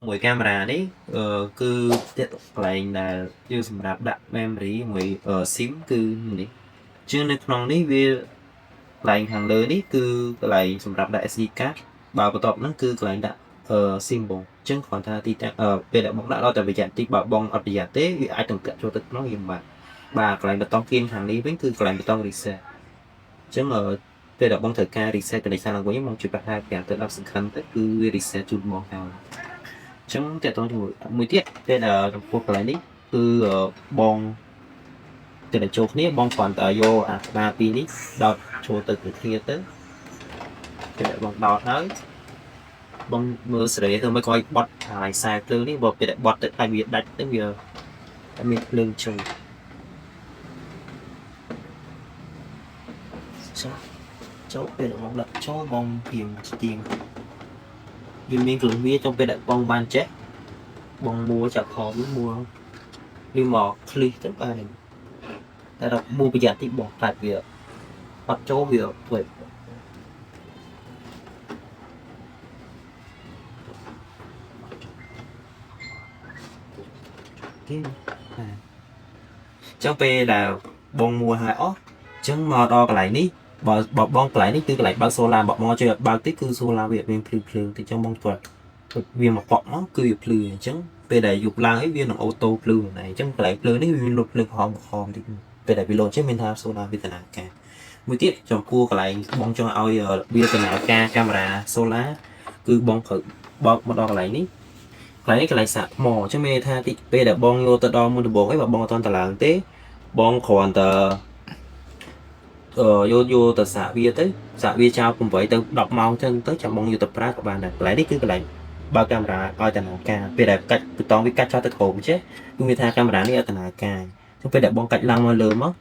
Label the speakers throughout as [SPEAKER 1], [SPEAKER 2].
[SPEAKER 1] មួយកាមេរ៉ានេះគឺទាក់កន្លែងដែលយើងសម្រាប់ដាក់ memory មួយ SIM គឺនេះជាងនៅក្នុងនេះវាកន្លែងខាងលើនេះគឺកន្លែងសម្រាប់ដាក់ SD card បើបន្ទាប់ហ្នឹងគឺកន្លែងដាក់ SIM បងអញ្ចឹងគ្រាន់ថាទីតាំងពេលដែលបងដាក់ដល់តែប្រយ័ត្នតិចបើបងអត់ប្រយ័ត្នទេវាអាចទម្លាក់ចូលទៅក្នុងយើងបាទបាទកន្លែងបតង់គៀនខាងនេះវិញគឺកន្លែងបតង់ reset អញ្ចឹងពេលដែលបងត្រូវការ reset connection ឡើងវិញបងជួយប្រហែល5ទៅ10 second ទៅគឺវា reset ជូនបងហើយអញ្ចឹងតើតើជាមួយមួយទៀតពេលដែលចំពោះកន្លែងនេះគឺបងទៅតែចូលគ្នាបងគ្រាន់តែយកអាក្បាលពីរនេះដោតចូលទៅគ្នាទៅពេលដែលបងដោតហើយបងមើលសេរីទៅមិនក៏ឲ្យបត់ហើយខ្សែភ្លើងនេះបើពេលដែលបត់ទៅខ្លាចវាដាច់ទៅវាអត់មានភ្លើងចូលចូលចូលពេលដែលបងដាក់ចូលបងព្រៀងស្ទៀងវាមានគ្រឿងវាចង់ពេលដែលបងបានចេះបងមួចាប់ខមមួឬមកឃ្លីសទៅបានតែដល់មួប្រយ័ត្នតិចបងខ្លាចវាអត់ចូលវាធ្វើគេបាទចឹងពេលដែលបងមួហើយអស់ចឹងមកដល់កន្លែងនេះបើបើបងកន្លែងនេះគឺកន្លែងបើក solar បើបងជួយបើកតិចគឺ solar វាអត់មានភ្លឺភ្លើងតិចចឹងបងគាត់វាមកកក់មកគឺវាភ្លឺអញ្ចឹងពេលដែលយប់ឡើងហើយវានឹង auto ភ្លឺខ្លួនឯងអញ្ចឹងកន្លែងភ្លើងនេះវាមានលុបភ្លើងក្រហមក្រហមតិចពេលដែលវាលោតចឹងមានថា solar វាដំណើរការមួយទៀតចំពោះកន្លែងបងចង់ឲ្យវាដំណើរការកាមេរ៉ា solar គឺបងត្រូវបោកមកដល់កន្លែងនេះកន្លែងនេះកន្លែងសាកថ្មអញ្ចឹងមានន័យថាតិចពេលដែលបងយកទៅដល់មុនដំបូងអីបើបងអត់ទាន់តឡើងទេបងគ្រាន់តែយកយកទៅសាកវាទៅសាកវាចោល8ទៅ10ម៉ោងចឹងទៅចាំបងយកទៅប្រើក៏បានដែរកន្លែងនេះគឺកន្លែងបើកកាមេរ៉ាឲ្យដំណើរការពេលដែលកាច់ប៊ូតុងវាកាច់ចោលទៅក្រោមចេះគឺមានថាកាមេរ៉ានេះអត់ដំណើរការអញ្ចឹងពេលដែលបងកាច់ឡើងមកលើមក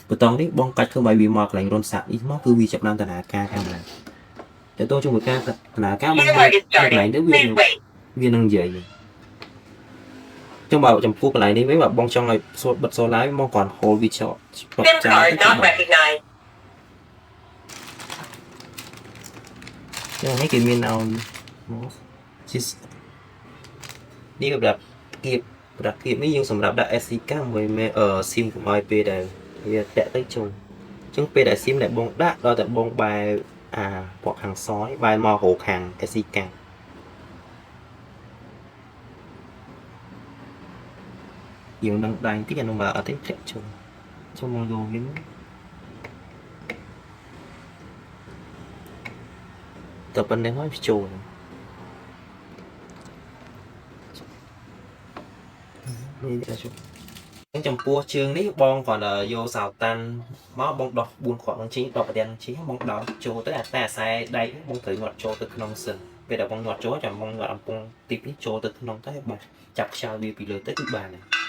[SPEAKER 1] ប៊ូតុងនេះបងកាច់ធ្វើឲ្យវាមកកន្លែងរុនសាកនេះមកគឺវាចាប់ដើមដំណើរការកាមេរ៉ាតើតើជាមួយការដំណើរការបងមើលកន្លែងទៅវា
[SPEAKER 2] Please wait.
[SPEAKER 1] វានឹងនិយាយចឹងបើចំពោះកន្លែងនេះវិញបើបងចង់ឲ្យសូបិទ solar បងគ្រាន់ hold វាចោល
[SPEAKER 2] SIM
[SPEAKER 1] ចោល
[SPEAKER 2] card not
[SPEAKER 1] ទៅគឺបាន
[SPEAKER 2] recognized.
[SPEAKER 1] ចឹងនេះគេមានឲ្យមកជានេះសម្រាប់គៀបសម្រាប់គៀបនេះយើងសម្រាប់ដាក់ SD card មួយមេ SIM កុំឲ្យពេលដែលវាតាក់ទៅចូលចឹងពេលដែល SIM ដែលបងដាក់ដល់តែបងបែរអាពណ៌ខាងសនេះបែរមករកខាង SD card យើងនឹងដៃតិចអានោះមកអត់ទេធ្លាក់ចូលចូលមកយកវិញតែប៉ុណ្្នេះហើយវាចូលនេះចាជុចំពោះជើងនេះបងគ្រាន់តែយកសោតាន់មកបងដោះ4គ្រាប់នឹងជី10ប្រធាននឹងជីបងដោះចូលទៅអាតែអាខ្សែដែកបងត្រូវញាត់ចូលទៅក្នុងសិនពេលដែលបងញាត់ចូលចាំបងញាត់អំពងទីបនេះចូលទៅក្នុងទៅបងចាប់ខ្យល់វាពីលើទៅគឺបានហើយ